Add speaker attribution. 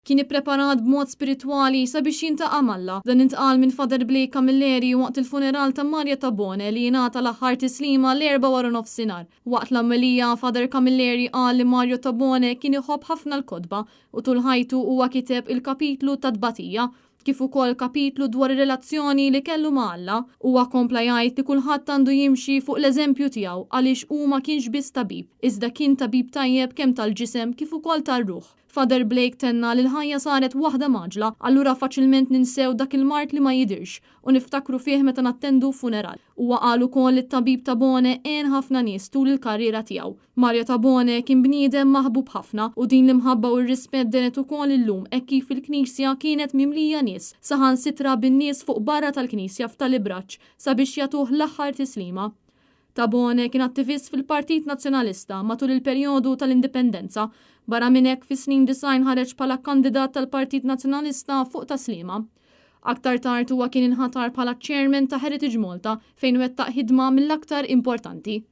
Speaker 1: Kien ippreparat b'mod spiritwali sabiex jiltaqa' m'Alla. Dan intqal minn Father Blake Camilleri waqt il-funeral ta' Mario Tabone li jingħata l-aħħar tislima l-Erbgħa wara nofsinhar. Waqt l-omelija, Father Camilleri qal li Mario Tabone kien iħobb ħafna l-kotba u tul ħajtu huwa kiteb il-kapitlu ta' tbatija kif ukoll kapitlu dwar ir-relazzjoni li kellu ma' Alla. Huwa kompla jgħid li kulħadd għandu jimxi fuq l-eżempju tiegħu għaliex hu ma kienx biss tabib, iżda kien tabib tajjeb kemm tal-ġisem kif ukoll tar-ruħ. Father Blake tenna li l-ħajja saret waħda mgħaġġla, allura faċilment ninsew dak il-mard li ma jidirx u niftakru fih meta nattendu funeral. Huwa qal ukoll li t-tabib Tabone għen ħafna nies tul il-karriera tiegħu. Mario Tabone kien bniedem maħbub ħafna u din l-imħabba u r-rispett dehret ukoll illum hekk kif il-knisja kienet mimlija nies, saħansitra bin-nies fuq barra tal-knisja f'Tal-Ibraġġ sabiex jagħtuh l-aħħar tislima. Tabone kien attivist fil-Partit Nazzjonalista matul il-perjodu tal-Indipendenza. Barra minn hekk fis-snin 90 ħareġ bħala kandidat tal-Partit Nazzjonalista fuq Tas-Sliema. Aktar tard huwa kien inħatar bħala chairman ta' Heritage Malta fejn wettaq ħidma mill-aktar importanti.